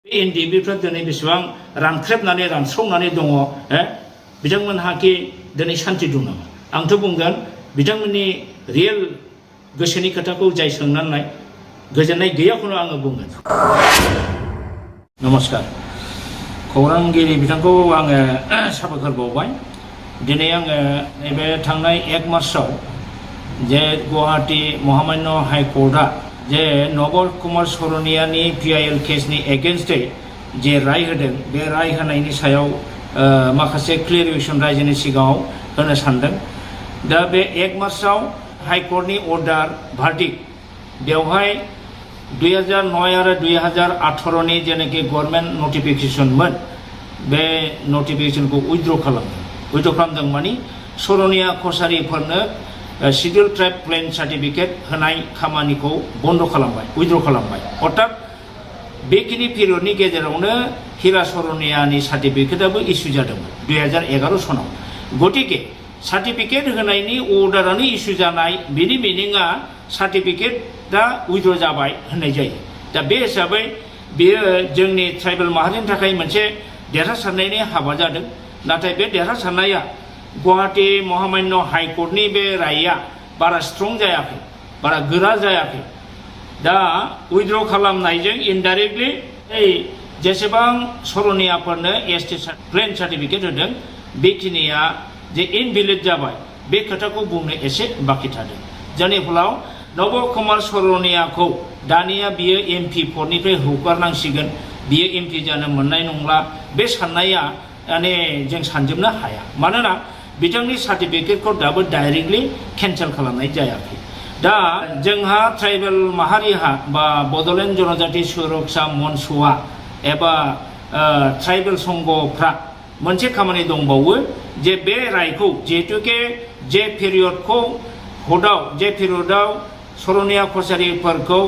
एनडिएफबिफ्रा दिनै बेसेबां रानख्रेबनानै रानस्रावनानै दङ बिथांमोनहाखि दिनै सान्थि दं नामा? आंथ' बुंगोन बिथांमोननि रियेल गोसोनि खोथाखौ जाय सोंनानै गोजोननाय गैयाखौनो आङो बुंगोन। नमस्कार, खौरांगिरि बिथांखौ आङो साबायखर बावबाय। दिनै आङो नैबे थांनाय 1 मार्चआव जे गुवाहाटी महामान्य हाइकर्टआ जे नबल कुमार सरनियानि PIL केसनि एगेन्स्टै जे राय होदों, बे राय होनायनि सायाव माखासे क्लियारिफिकेसन रायजोनि सिगाङाव होनो सानदों। दा बे 1 मार्चआव हाइकर्टनि अर्डार भार्डिक्ट बेवहाय 2009 आरो 2018 नि जेनाखि गभर्नमेन्ट नटिफिकेसनमोन, बे नटिफिकेसनखौ उइथड्र खालामदों मानि सरनिया कसारिफोरनो शिड्युल ट्राइब प्लेन सार्टिफिकेट होनाय खामानिखौ बन्द खालामबाय, उइथड्र खालामबाय। अर्थात बेखिनि पिरियडनि गेजेरावनो हिरा सरनियानि सार्टिफिकेटआबो इस्यु जादोंमोन 2011 सनाव। गतिके सार्टिफिकेट होनायनि अर्डारानो इस्यु जानाय, बिनि मिनिङा सार्टिफिकेटआ उइथड्र जाबाय होननाय जायो। दा बे हिसाबै बेयो जोंनि ट्राइबेल माहारिनि थाखाय मोनसे देरहासारनायनि हाबा जादों। नाथाय बे देरहासारनाया गुवाहाटी महामान्य हाइकर्टनि बे रायआ बारा स्ट्रं जायाखै, बारा गोरा जायाखै। दा उइथड्र खालामनायजों इनडाइरेक्टलि जेसेबां सरनियाफोरनो ST प्लेन सार्टिफिकेट होदों बेखिनिया जे इनभेलिड जाबाय, बे खोथाखौ बुंनो एसे बाखि थादों। जायनि फलाव नबल कुमार सरनियाखौ दानिया बियो MP पदनिफ्राय हगारनांसिगोन, बियो MP जानो मोननाय नंला, बे साननाया माने जों सानजोबनो हाया। मानोना बिथांनि सार्टिफिकेटखौ दाबो डाइरेक्टलि केन्सेल खालामनाय जायाखै। दा जोंहा ट्राइबेल माहारिहा बा बड'लेण्ड जनजाति सुरक्षा मन्चआ एबा ट्राइबेल संघफ्रा मोनसे खामानि दंबावो, जे बे रायखौ जिहेतुके जे पिरियडआव सरनिया कसारिफोरखौ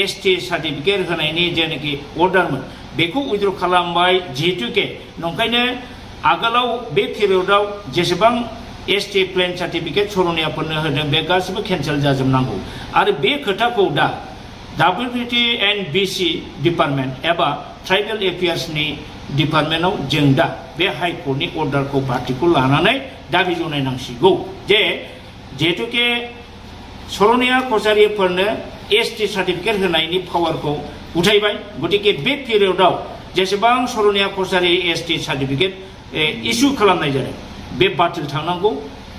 ST सार्टिफिकेट होनायनि जेनाखि अर्डारमोन बेखौ उइथड्र खालामबाय। जिहेतुके नंखायनो आगोलाव बे पिरियडआव जेसेबां ST प्लेन सार्टिफिकेट सरनियाफोरनो होदों बे गासिबो केन्सेल जाजोबनांगौ। आरो बे खोथाखौ दा WPTNBC डिपार्टमेन्ट एबा ट्राइबेल एफेयार्सनि डिपार्टमेन्टआव जों दा बे हाइकर्टनि अर्डारखौ पार्टिखौ लानानै दाबि जनायनांसिगौ जे जिहेतुके सरनिया कसारिफोरनो ST सार्टिफिकेट होनायनि पावारखौ उठायबाय। गतिके बे पिरियडआव जेसेबां सरनिया कसारि ST सार्टिफिकेट इस्यु खालामनाय जादों बे बातिल थांनांगौ,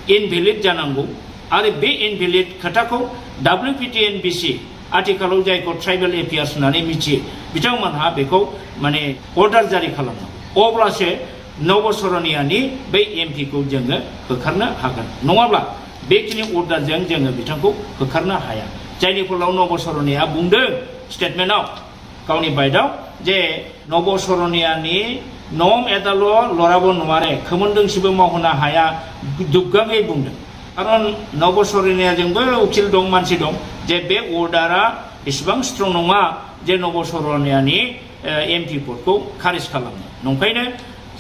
इनभेलिड जानांगौ। आरो बे इनभेलिड खोथाखौ WPTNBC आथिखालाव जायखौ ट्राइबेल एफेयार्स होननानै मिथियो, बिथांमोनहा बेखौ माने अर्डार जारि खालामनांगौ। अब्लासो नबल सरनियानि बै MP खौ जोङो होखारनो हागोन। नङाब्ला बेखिनि अर्डारजों जोङो बिथांखौ होखारनो हाया। जायनि फलाव नबल सरनिया बुंदों स्टेटमेन्टआव, गावनि बाइटआव, जे नबल सरनियानि नम एदाल लराबो नुवारे खोमोनदोंसिबो मावहोनो हाया दुग्गाङै बुंदों। खारन नबल सरनियाजोंबो उकिल दं, मानसि दं, जे बे अर्डारा इसेबां स्ट्रं नङा जे नबल सरनियानि MP पदखौ खारिज खालामनो। नंखायनो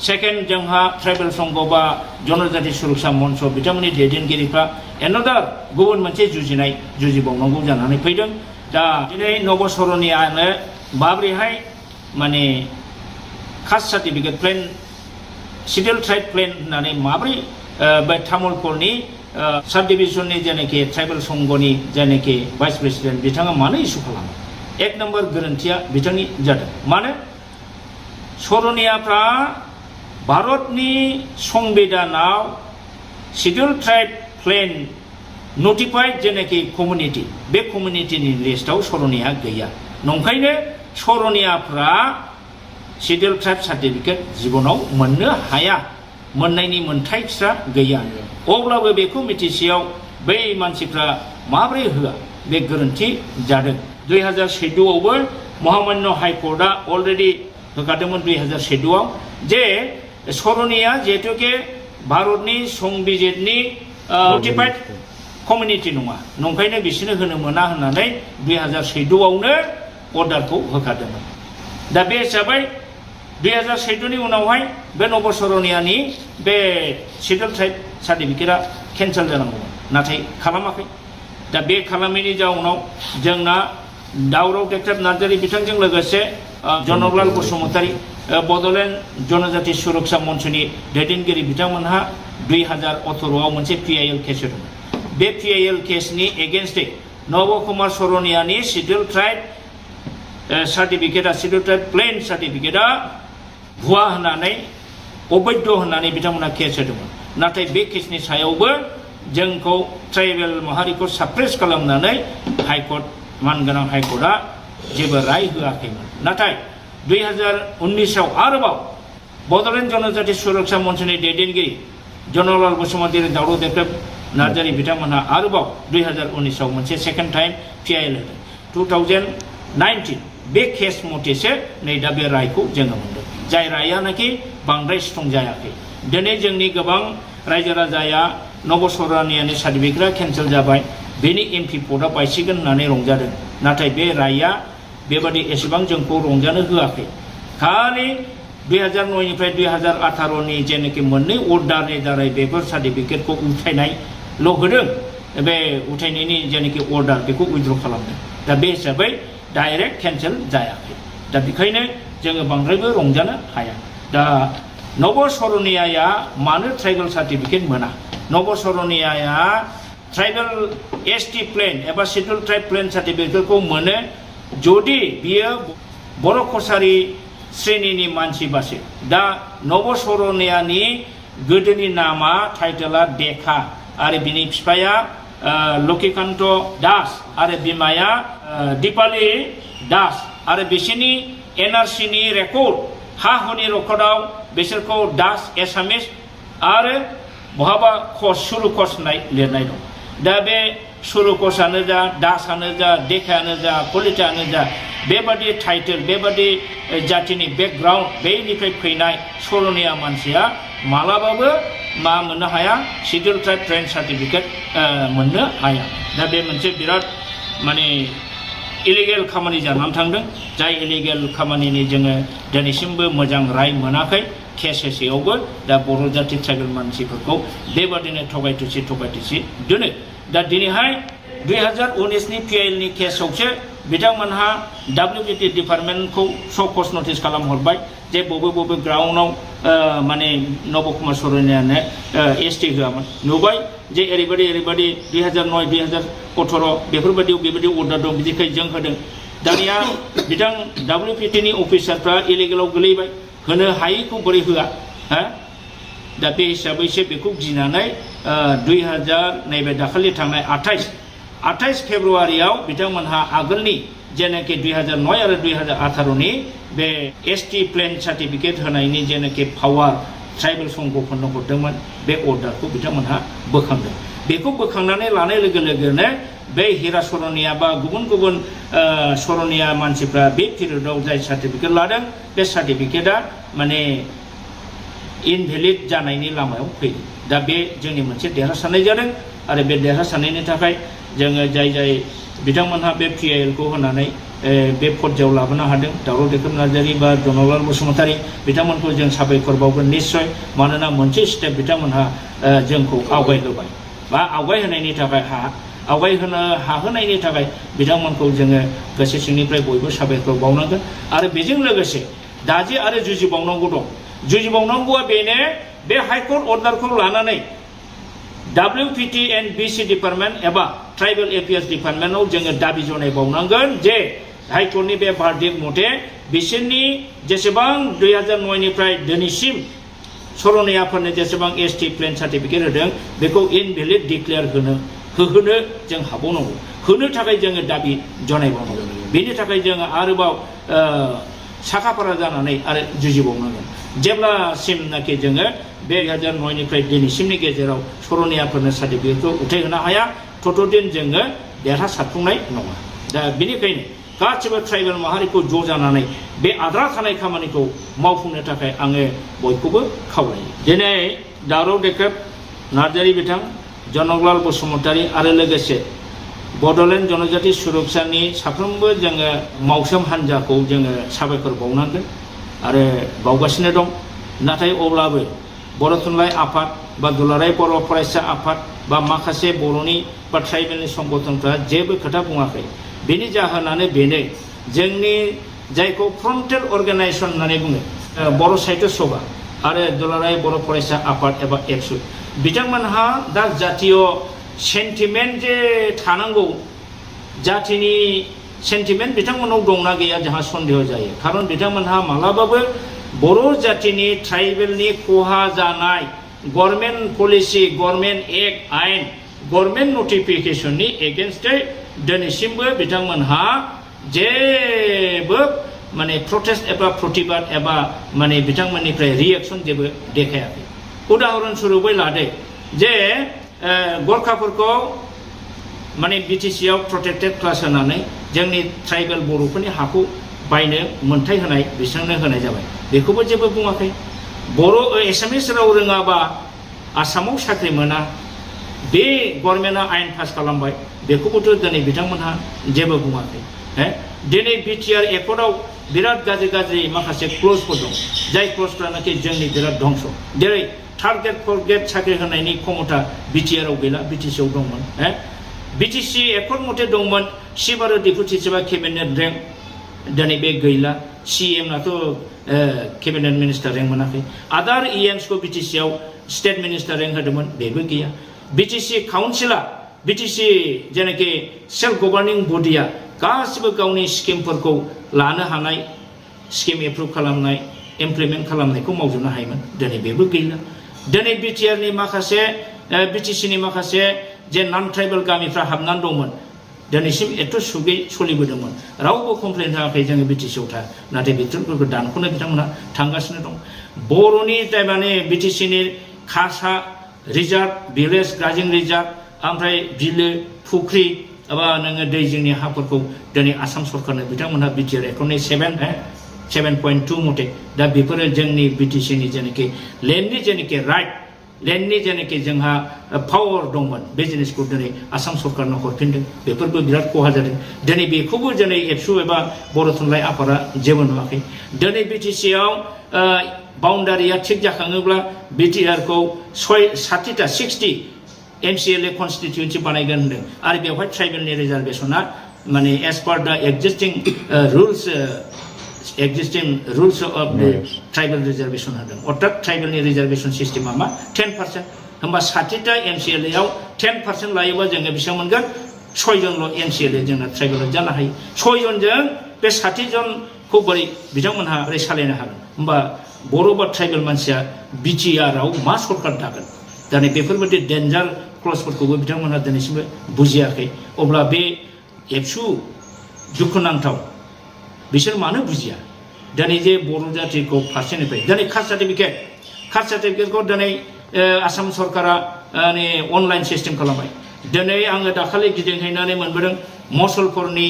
सेकेन्ड जोंहा ट्राइबेल संघ बा जनजाति सुरक्षा मन्च बिथांमोननि दैदेनगिरिफ्रा एनादार गुबुन मोनसे जुजिबावनांगौ जानानै फैदों। दा दिनै नबल सरनियानो माब्रैहाय माने caste certificate plain schedule tribe plain होननानै माब्रै बे तामुलपुरनि साब डिभिजननि जेनाखि ट्राइबेल संघनि जेनाखि भाइस प्रेसिडेन्ट बिथाङा मानो इस्यु खालामो? 1 नम्बर गोरोन्थिया बिथांनि जादों। मानो सरनियाफ्रा भारतनि संबिधानाव शिड्युल ट्राइब प्लेन नटिफाइड जेनाखि कमिउनिटि, बे कमिउनिटिनि लिस्टआव सरनिया गैया। नंखायनो सरनियाफ्रा शिड्युल ट्राइब सार्टिफिकेट जिबनाव मोननो हाया, मोननायनि मोनथायफ्रा गैया। अब्लाबो बेखौ मिथिसेयाव बै मानसिफ्रा माब्रै होआ, बे गोरोन्थि जादों। 2014आवबो महामान्य हाइकर्टआ अलरेडि होखादोंमोन 2014आव, जे सरनिया जिहेतुके भारतनि संबिजितनि नटिफाइड कमिउनिटि नङा, नंखायनो बिसोरनो होनो मोना होननानै 2014आवनो अर्डारखौ होखादोंमोन। दा बे हिसाबै 2014नि उनावहाय बे नबल सरनियानि बे शिड्युल ट्राइब सार्टिफिकेटआ केन्सेल जानांगौमोन, नाथाय खालामाखै। दा बे खालामैनि जाउनाव जोंना दावराव देख्रेब नार्जारि बिथांजों लोगोसे जनकलाल बसुमतारी बड'लेण्ड जनजाति सुरक्षा मन्चनि दैदेनगिरि बिथांमोनहा 2018 मोनसे PIL केस होदोंमोन। बे PIL केसनि एगेन्स्टै नब कुमार सरनियानि शिड्युल ट्राइब सार्टिफिकेटआ शिड्युल ट्राइब प्लेन सार्टिफिकेटआ भुवा होननानै अबैध होननानै बिथांमोनहा केस होदोंमोन। नाथाय बे केसनि सायावबो जोंखौ ट्राइबेल माहारिखौ साप्रेस खालामनानै हाइकर्ट मानगोनां हाइकर्टआ जेबो राय होआखैमोन। नाथाय 2019 आव आरोबाव बड'लेण्ड जनजाति सुरक्षा मन्चनि दैदेनगिरि जनकलाल बसुमतारी दावराव देख्रेब नार्जारी बिथांमोनहा आरोबाव 2019 आव मोनसे सेकेन्ड टाइम PIL होदों। 2019 बे केस मथेसो नै दा बे रायखौ जोङो मोनदों, जाय रायानाखि बांद्राय स्ट्रं जायाखै। दिनै जोंनि गोबां रायजो राजाया नब सरनियानि सार्टिफिकेटआ केन्सेल जाबाय, बेनि MP पदआ बायसिगोन होननानै रंजादों। नाथाय बे राया बेबादि एसेबां जोंखौ रंजानो होआखै। खालि 2009 निफ्राय 2018 नि जेनाखि मोननै अर्डारनि दारै बेफोर सार्टिफिकेटखौ उथायनायल' होदों। बे उथायनायनि जेनाखि अर्डार बेखौ उइथड्र खालामदों। दा बे हिसाबै डाइरेक्ट केन्सेल जायाखै। दा बेखायनो जोङो बांद्रायबो रंजानो हाया। दा नब सरनियाया मानो ट्राइबेल सार्टिफिकेट मोना? नब सरनियाया ट्राइबेल ST प्लेन एबा शिड्युल ट्राइब प्लेन सार्टिफिकेटखौ मोनो जुदि बियो बर' कसारी श्रेणीनि मानसिबासो। दा नब सरनियानि गोदोनि नामा टाइटेला देखा आरो बिनि बिफाया लक्ष्मीकान्त दास आरो बिमाया दीपाली दास आरो बिसोरनि NRC नि रेकर्ड हा हुनि रेकर्डआव बिसोरखौ दास एसामिस आरो बहाबा कस सुरु कस होननाय लिरनाय दं। दा बे सुरु कसानो जा दासानो जा देखायानो जा कलितायानो जा बेबादि टाइटेल बेबादि जातिनि बेकग्राउन्ड बेनिफ्राय फैनाय सरनिया मानसिया मालाबाबो मा मोननो हाया? शिड्युल ट्राइब प्लेन सार्टिफिकेट मोननो हाया। दा बे मोनसे बिराद माने इलिगेल खामानि जानानै थांदों, जाय इलिगेल खामानिनि जोङो दिनैसिमबो मोजां राय मोनाखै केस होसेयावबो। दा बर' जाति ट्राइबेल मानसिफोरखौ बेबादिनो थगायथुसि दोनो। दा दिनैहाय 2019 नि PIL नि केसआवसो बिथांमोनहा WPT डिपार्टमेन्टखौ सकस नटिस खालामहरबाय जे बबे ग्राउन्डआव माने नब कुमार सरनियानो ST होआमोन। नुबाय जे ओरैबायदि 2009 2018 बेफोरबायदियाव बेबायदि अर्डार दं, बिदिखाय जों होदों। दानिया बिथां WPT नि अफिसारफ्रा इलिगेलाव गोलैबाय, होनो हायैखौ बोरै होआ? दा बे हिसाबैसो बेखौ गिनानै 2000 नैबे दाखालि थांनाय 28 फेब्रुवारियाव बिथांमोनहा आगोलनि जेनाखि 2009 आरो 2018 नि बे ST प्लेन सार्टिफिकेट होनायनि जेनाखि पावार ट्राइबेल संघफोरनो हरदोंमोन, बे अर्डारखौ बिथांमोनहा बोखांदों। बेखौ बोखांनानै लानाय लोगो लोगोनो बे हिरा सरनिया बा गुबुन सरनिया मानसिफ्रा बे पिरियडआव जाय सार्टिफिकेट लादों बे सार्टिफिकेटआ माने इनभेलिड जानायनि लामायाव फैयो। दा बे जोंनि मोनसे देरहासारनाय जादों आरो बे देरहासारनायनि थाखाय जोङो जाय बिथांमोनहा बे PIL खौ होनानै बे पर्यायाव लाबोनो हादों, दावराव देख्रेब नार्जारी बा जनकलाल बसुमतारी बिथांमोनखौ जों साबायखर बावगोन निस्सय। मानोना मोनसे स्टेप बिथांमोनहा जोंखौ आवगायहोबाय बा आवगायहोनायनि थाखाय हाहोनायनि थाखाय बिथांमोनखौ जोङो गोसो सिंनिफ्राय बयबो साबायखर बावनांगोन। आरो बेजों लोगोसे दाजे आरो जुजिबावनांगौ दं। जुजिबावनांगौआ बेनो, बे हाइकर्ट अर्डारखौ लानानै WPT एन्ड BC डिपार्टमेन्ट एबा ट्राइबेल एफेयार्स डिपार्टमेन्टआव जोङो दाबि जनायबावनांगोन जे हाइकर्टनि बे भार्डिक्ट मथे बिसोरनि जेसेबां 2009 निफ्राय दिनैसिम सरनियाफोरनो जेसेबां ST प्लेन सार्टिफिकेट होदों बेखौ इनभेलिड डिक्लेयार होहोनो जों हाबावनांगौ। होनो थाखाय जोङो दाबि जनायबावनांगौ। बेनि थाखाय जोङो आरोबाव साखाफारा जानानै आरो जुजिबावनांगोन। जेब्लासिमनाखि जोङो बे 2009 निफ्राय दिनैसिमनि गेजेराव सरनियाफोरनो सार्टिफिकेटखौ उथायहोनो हाया ततदिन जोङो देरहासारफुंनाय नङा। दा बेनिखायनो गासिबो ट्राइबेल माहारिखौ ज' जानानै बे आद्रा थानाय खामानिखौ मावफुंनो थाखाय आङो बयखौबो खावलायो। दिनै दावराव देख्रेब नार्जारी बिथां, जनकलाल बसुमतारी आरो लोगोसे बड'लेण्ड जनजाति सुरक्षानि साफ्रोमबो जोङो मावसोम हान्जाखौ जोङो साबायखर बावनांगोन आरो बावगासिनो दं। नाथाय अब्लाबो बर' थुनलाइ आफाद बा दुलाराय बर' फरायसा आफाद बा माखासे बर'नि बा ट्राइबेलनि संगठनफ्रा जेबो खोथा बुङाखै। बेनि जाहोनानो बेनो, जोंनि जायखौ फ्रन्टेल अर्गानाइजेसन होननानै बुङो बर' साहित्य सभा आरो दुलाराय बर' फरायसा आफाद एबा एबसु बिथांमोनहा दा जातीय सेन्टिमेन्ट जे थानांगौ जातिनि सेन्टिमेन्ट बिथांमोनाव दंना गैया जोंहा सन्देह जायो खारन बिथांमोनहा मालाबाबो बर' जातिनि ट्राइबेलनि खहा जानाय गभर्नमेन्ट पलिसि गभर्नमेन्ट एक्ट आइन गभर्नमेन्ट नटिफिकेशननि एगेन्स्टै दिनैसिमबो बिथांमोनहा जेबो माने प्रटेस्ट एबा प्रतिबाद एबा माने बिथांमोननिफ्राय रिएक्शन जेबो देखायाखै उदाहरन स्वरूपै लादो जे गरखाफोरखौ माने बिटिसि आव प्रोटेक्टेड क्लास होनानै जोंनि ट्राइबेल बर'फोरनि हाखौ बायनो मोन्थाय होनाय बिसोरनो होनाय जाबाय बेखौबो जेबो बुङाखै बर' एसामिस राव रोङाबा आसामाव साख्रि मोना बे गभर्नमेन्टआ आयेन पास खालामबाय बेखौबोथ' दिनै बिथांमोनहा जेबो बुङाखै दिनै बिटिआर एकर्डआव बिराद गाज्रि माखासे क्लजफोर दं जाय क्लजफ्रानाखि जोंनि बिराद धंस जेरै थार्ड ग्रेड फोर्थ ग्रेड साख्रि होनायनि क्षमता बिटिआरआव गैला बिटिसिआव दंमोन बिटिसि एकर्ड मथे दंमोन चिफ आरो डेपुटि चिफआ केबिनेट रेंक दिनै बे गैला सिएमआथ' केबिनेट मिनिस्टार रेंक मोनाखै आदार इएमसखौ बिटिसिआव स्टेट मिनिस्टार रेंक होदोंमोन बेबो गैया बिटिसि काउन्सिला बिटिसि जेनाखि सेल्फ गभर्निं बडिया गासिबो गावनि स्किमफोरखौ लानो हानाय स्किम एप्रुभ खालामनाय इमप्लिमेन्ट खालामनायखौ मावजोबनो हायोमोन दिनै बेबो गैला दिनै बिटिआरनि माखासे बिटिसिनि माखासे जे नन ट्राइबेल गामिफ्रा हाबनानै दंमोन दिनैसिम एथ' सुगै सोलिबोदोंमोन रावबो कमप्लेन होआखै जोङो बिटिसिआव था नाथाय बिथोनफोरखौ दानख'नो बिथांमोनहा थांगासिनो दं बर'नि माने बिटिसिनि खासा रिजार्भ भिलेज ग्राजिं रिजार्भ ओमफ्राय बिलो फुख्रि एबा नोङो दै जोंनि हाफोरखौ दिनै आसाम सरकारनो बिथांमोनहा बिटिआर एकर्डनि 7.2 मथे दा बेफोरो जोंनि बिटिसिनि जेनाखि लेन्डनि जेनाखि राइट लेन्डनि जेनाखि जोंहा पावार दंमोन बे जिनिसखौ दिनै आसाम सरकारनो हरफिनदों बेफोरबो बिराद खहा जादों दिनै बेखौबो दिनै एबसु एबा बर' थुनलाइ आफादा जेबो नुवाखै दिनै बिटिसिआव बाउन्डारिया थिग जाखाङोब्ला बिटिआरखौ 60 MCLA कन्स्टिट्युएन्सि बानायगोन होनदों आरो बेवहाय ट्राइबेलनि रिजार्भेशना माने एज पार द एक्जिस्टिं रुल्स अफ द ट्राइबेल रिजार्भेशन होदों अर्थात ट्राइबेलनि रिजार्भेशन सिस्टेमा मा 10% होमबा 60टा MCLA आव 10% लायोबा जोङो बेसेबां मोनगोन 6 जनल' MCLA जोंना ट्राइबेला जानो हायो 6 जनजों बे 60 जनखौ बोरै बिथांमोनहा ओरै सालायनो हागोन होमबा बर' बा ट्राइबेल मानसिया बिटिआरआव मा सरकार थागोन दिनै बेफोरबायदि डेन्जार क्लजफोरखौबो बिथांमोनहा दिनैसिमबो बुजियाखै अब्ला बे एबसु दुखुनांथाव बिसोर मानो बुजिया दिनै जे बर' जातिखौ फारसेनिफ्राय दिनै कास्ट सार्टिफिकेटखौ दिनै आसाम सरकारा माने अनलाइन सिस्टेम खालामबाय दिनै आङो दाखालि गिदिंहैनानै मोनबोदों मसलपुरनि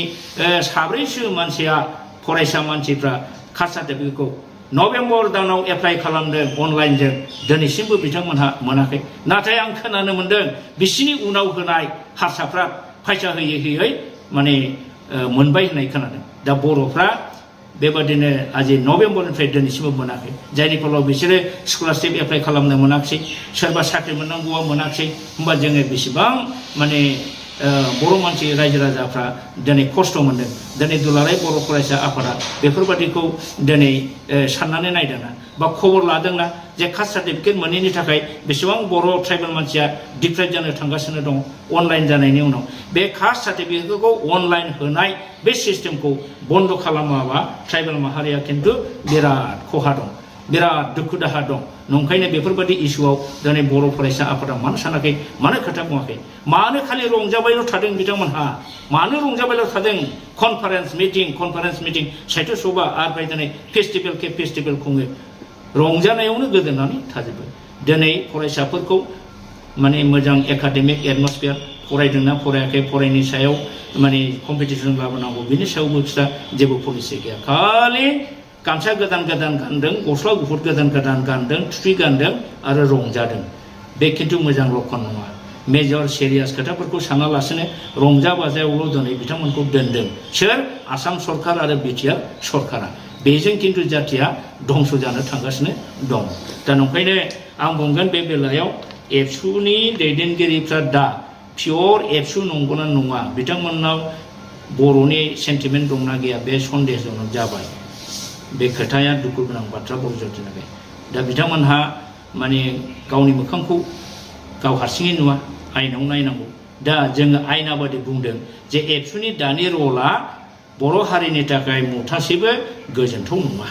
7 मानसिया फरायसा मानसिफ्रा कास्ट सार्टिफिकेटखौ नभेम्बर दानाव एप्लाइ खालामदों अनलाइनजों दिनैसिमबो बिथांमोनहा मोनाखै नाथाय आं खोनानो मोनदों बिसिनि उनाव होनाय हारसाफ्रा फैसा होयै माने मोनबाय होननाय खोनादों दा बर'फ्रा बेबादिनो आजि नभेम्बरनिफ्राय दिनैसिमबो मोनाखै जायनि फलाव बिसोरो स्कलारशिप एप्लाइ खालामनो मोनाखै सोरबा साख्रि मोननांगौआ मोनाखै होमबा जोङो बेसेबां माने बर' मानसि रायजो राजाफ्रा दिनै खस्थ' मोनदों दिनै दुलाराय बर' फरायसा आफादा बेफोरबादिखौ दिनै साननानै नायदोंना बा खबर लादोंना जे कास्ट सार्टिफिकेट मोनैनि थाखाय बेसेबां बर' ट्राइबेल मानसिया डिप्रेस जानो थांगासिनो दं अनलाइन जानायनि उनाव बे कास्ट सार्टिफिकेटखौ अनलाइन होनाय बे सिस्टेमखौ बन्द खालामाबा ट्राइबेल माहारिया खिन्थु बिराद खहा दं बिराद दुखु दाहा दं नंखायनो बेफोरबायदि इस्युआव दिनै बर' फरायसा आफादा मानो सानाखै मानो खोथा बुङाखै मानो खालि रंजाबायल' थादों बिथांमोनहा मानो रंजाबायल' थादों कनफारेन्स मिटिं साहित्य सभा आरो दिनै फेस्टिभेल खुङो रंजानायावनो गोदोनानै थाजोबो दिनै फरायसाफोरखौ माने मोजां एकाडेमिक एटमसफियार फरायदोंना फरायाखै फरायनायनि सायाव माने कम्पिटिसन लाबोनांगौ बिनि सायावबो बिस्रा जेबो पलिसि गैया खालि गामसा गोदान गानदों गस्ला गुफुर गोदान गानदों थुफि गानदों आरो रंजादों बे खिन्थु मोजां लक्षण नङा मेजर सिरियास खोथाफोरखौ सानालासिनो रंजा बाजायावल' दिनै बिथांमोनखौ दोनदों सोर आसाम सरकार आरो बिटिआर सरकारा बेजों खिन्थु जातिया धंस जानो थांगासिनो दं दा नंखायनो आं बुंगोन बे बेलायाव एबसुनि दैदेनगिरिफ्रा दा पियर एबसु नंगौना नङा बिथांमोननाव बर'नि सेन्टिमेन्ट दंना गैया बे सन्देहजनक जाबाय बे खोथाया दुखु गोनां बाथ्रा बर' जाथिनि थाखाय दा बिथांमोनहा माने गावनि मोखांखौ गाव हारसिङै नुवा आयनाव नायनांगौ दा जोङो आयना बादि बुंदों जे एबसुनि दानि रला बर' हारिनि थाखाय मुथासेबो गोजोनथाव नङा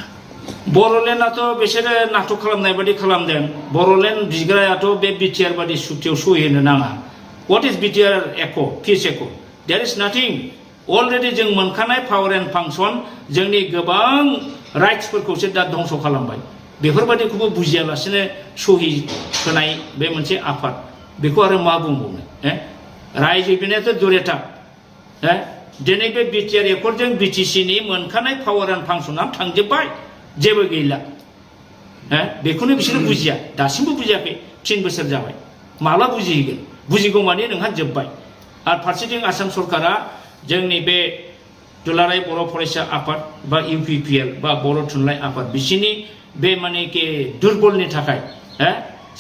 बर'लेण्डआथ' बिसोरो नाटक खालामनाय बादि खालामदों बर'लेण्ड बिग्रायाथ' बे बिटिआर बादि सुक्तियाव सहि होनो नाङा व्हाट इज बिटिआर एक' पिस एक' देयर इज नाथिं अलरेडि जों मोनखानाय पावार एन्ड फांसन जोंनि गोबां राइट्सफोरखौसो दा धंस खालामबाय बेफोरबादिखौबो बुजियालासिनो सहि होनाय बे मोनसे आफाद बेखौ आरो मा बुंबावनो रायजो बिनायाथ' दुरेथा दिनै बे बिटिआर एकर्डजों बिटिसिनि मोनखानाय पावार एन्ड फांसना थांजोब्बाय जेबो गैला बेखौनो बिसोरो बुजिया दासिमबो बुजियाखै 3 बोसोर जाबाय माला बुजिहैगोन बुजिगौ माने नोंहा जोब्बाय आरो फारसेथिं आसाम सरकारा जोंनि बे दुलाराय बर' फरायसा आफाद बा इउपिपिएल बा बर' थुनलाइ आफाद बिसिनि बे माने के दुर्बलनि थाखाय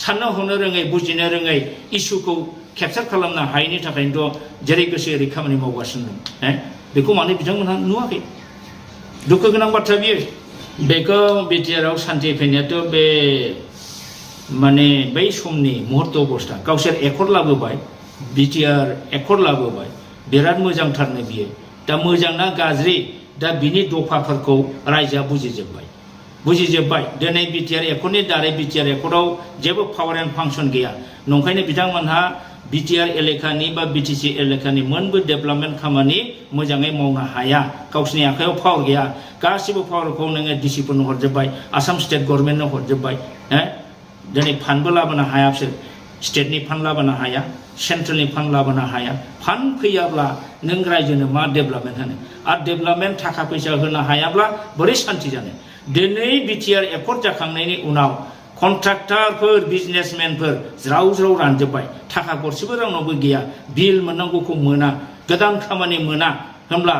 साननो हनो रोङै बुजिनो रोङै इसुखौ केपचार खालामनो हायैनि थाखायनोथ' जेरै गोसो ओरै खामानि मावगासिनो दं बेखौ माने बिथांमोनहा नुवाखै दुखु गोनां बाथ्रा बियो बेखौ बिटिआरआव सान्थि फैनायाथ' बे माने बै समनि मुहुर्त अबस्था गावसोर एकर्ड लाबोबाय बिटिआर एकर्ड लाबोबाय बिराद मोजांथारनो बियो दा मोजां ना गाज्रि दा बिनि दफाफोरखौ रायजोआ बुजिजोब्बाय दिनै बिटिआर एकर्डनि दारै बिटिआर एकर्डआव जेबो पावार एन्ड फांसन गैया नंखायनो बिथांमोनहा बिटिआर एलेकानि बा बिटिसि एलेकानि मोनबो डेभेलपमेन्ट खामानि मोजाङै मावनो हाया गावसिनि आखायाव पावार गैया गासिबो पावारखौ नोङो डिसिफोरनो हरजोब्बाय आसाम स्टेट गभर्नमेन्टनो हरजोब्बाय दिनै फान्डबो लाबोनो हाया बिसोर स्टेटनि फान्ड लाबोनो हाया सेन्ट्रेलनि फान्ड लाबोनो हाया फान्ड फैयाब्ला नों रायजोनो मा डेभेलपमेन्ट होनो आरो डेभेलपमेन्ट थाखा फैसा होनो हायाब्ला बोरै शान्ति जानो दिनै बिटिआर एकर्ड जाखांनायनि उनाव कन्ट्राक्टरफोर बिजनेसमेनफोर ज्राव ज्राव रानजोब्बाय थाखा गरसेबो रावनावबो गैया बिल मोननांगौखौ मोना गोदान खामानि मोना होमब्ला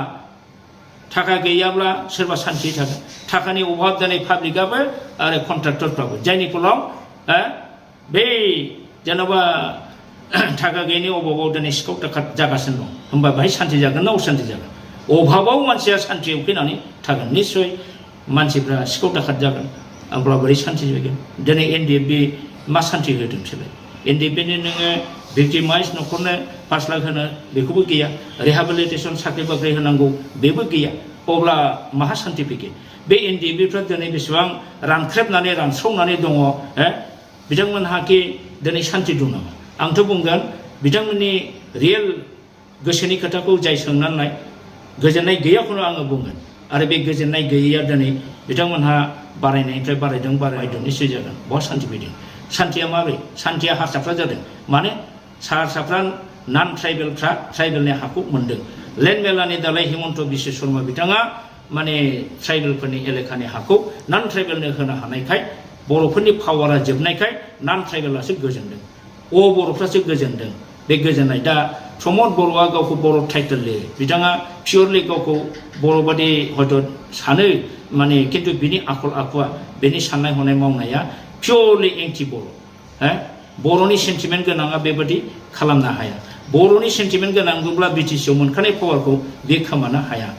थाखा गैयाब्ला सोरबा शान्ति थागोन थाखानि अभाब जानाय पाब्लिकआबो आरो कन्ट्राक्टरफ्राबो जायनि फलाव बे जेन'बा थाखा गैयैनि अभाबाव दिनै सिखाव दाखाट जागासिनो दं होमबा बाहाय शान्ति जागोन ना अशान्ति जागोन अभाबाव मानसिया शान्तियाव फैनानै थागोन निस्सय मानसिफ्रा सिखाव दाखाट जागोन अब्ला बोरै शान्ति जागोन दिनै एनडिएफबि मा शान्ति होदों बिसोरलाय एनडिएफबिनि नोङो भिक्टिमाइज न'खरनो 5 लाख होनो बेखौबो गैया रिहेबिलिटेसन साख्रि बाख्रि होनांगौ बेबो गैया अब्ला माहा शान्ति फैगोन बे एनडिएफबिफ्रा दिनै बेसेबां रानख्रेबनानै रानस्रावनानै दङ बिथांमोनहाखि दिनै शान्ति दं नामा आंथ' बुंगोन बिथांमोननि रियेल गोसोनि खोथाखौ जाय सोंनानै गोजोननाय गैयाखौनो आङो बुंगोन आरो बे गोजोननाय गैयैया दिनै बिथांमोनहा बारायनायनिफ्राय बारायदों निश्चय जागोन बहा शान्ति फैदों शान्तिया माबोरै शान्तिया हारसाफ्रा जादों माने हारसाफ्रा नान ट्राइबेलफ्रा ट्राइबेलनि हाखौ मोन्दों लेन्ड मेलानि दालाय हिमन्त बिश्व शर्मा बिथाङा माने ट्राइबेलफोरनि एलेकानि हाखौ नान ट्राइबेलनो होनो हानायखाय बर'फोरनि पावारा जोबनायखाय नान ट्राइबेलासो गोजोनदों बर'फ्रासो गोजोनदों बे गोजोननाय दा प्रमद बर'आ गावखौ बर' टाइटेल लिरो बिथाङा पियरलि गावखौ बर' बादि हयथ' सानो माने खिन्थु बिनि आखल आखुआ बिनि साननाय हनाय मावनाया पियरलि एंटि बर' बर'नि सेन्टिमेन्ट गोनाङा बेबादि खालामनो हाया बर'नि सेन्टिमेन्ट गोनांब्ला बिटिसिआव मोनखानाय पावारखौ बे खोमानो हाया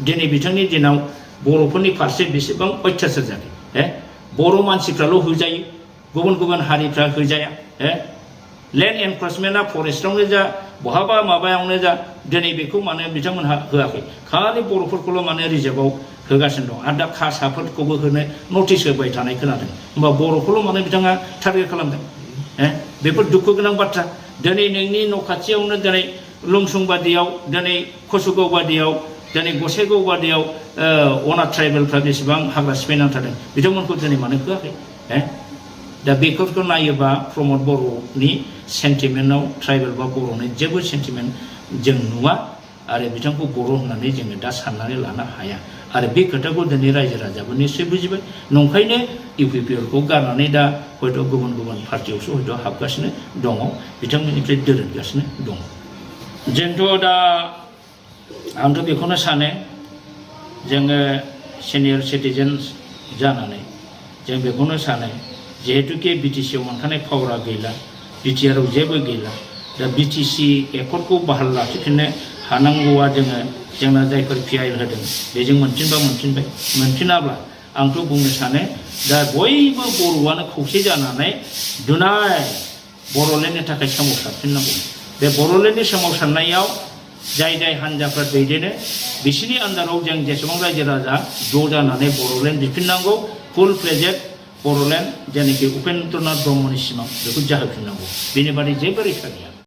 दिनै बिथांनि दिनाव बर'फोरनि फारसे बेसेबां अयथासार जादों बर' मानसिफ्राल' होजायो गुबुन हारिफ्रा होजाया लेन्ड एनक्रचमेन्टआ फरेस्टआवनो जा बहाबा माबायावनो जा दिनै बेखौ माने बिथांमोनहा होआखै खालि बर'फोरखौल' माने रिजार्भआव होगासिनो दं आरो दा खासाफोरखौबो होनो नटिस होबाय थानाय खोनादों होमबा बर'खौल' माने बिथाङा टारगेट खालामदों बेफोर दुखु गोनां बाथ्रा दिनै नोंनि न' खाथियावनो दिनै लुंसुंबादियाव दिनै कसुगावबादियाव दिनै गसाइगावबादियाव अनाथ ट्राइबेलफ्रा बेसेबां हाग्रा सिफायनानै थादों बिथांमोनखौ दिनै मानो होआखै दा बेफोरखौ नायोबा प्रमद बर'नि सेन्टिमेन्टआव ट्राइबेल बा बर'नि जेबो सेन्टिमेन्ट जों नुवा आरो बिथांखौ बर' होननानै जोङो दा साननानै लानो हाया आरो बे खोथाखौ दिनै रायजो राजाबो निस्सय बुजिबाय नंखायनो इउपिपिएलखौ गारनानै दा हयथ' गुबुन पार्टियावसो हयथ' हाबगासिनो दङ बिथांमोननिफ्राय दोरोदगासिनो दङ जोंथ' दा आंथ' बेखौनो सानो जोङो सिनियर सिटिजेन्स जानानै जों बेखौनो सानो जिहेतुके बिटिसिआव मोनखानाय पावारा गैला बिटिआरआव जेबो गैला दा बिटिसि एकर्डखौ बाहाल लाखिफिननो हानांगौआ जोंना जायफोर PIL होदों बेजों मोनफिनबा मोनफिनबाय मोनफिनाब्ला आंथ' बुंनो सानो दा बयबो बर'आनो खौसे जानानै दुनाय बर'लेण्डनि थाखाय सोमावसारफिननांगौ बे बर'लेण्डनि सोमावसारनायाव जाय हान्जाफोर दैदेनो बिसोरनि आन्दाराव जों जेसेबां रायजो राजा ज' जानानै बर'लेण्ड दिहुननांगौ फुल फ्लेजेड बर'लेण्ड जेनाखि उपेन्द्रनाथ ब्रह्मनि सिमां बेखौ जाहोफिननांगौ बेनि बादै जेबो रैखा गैया।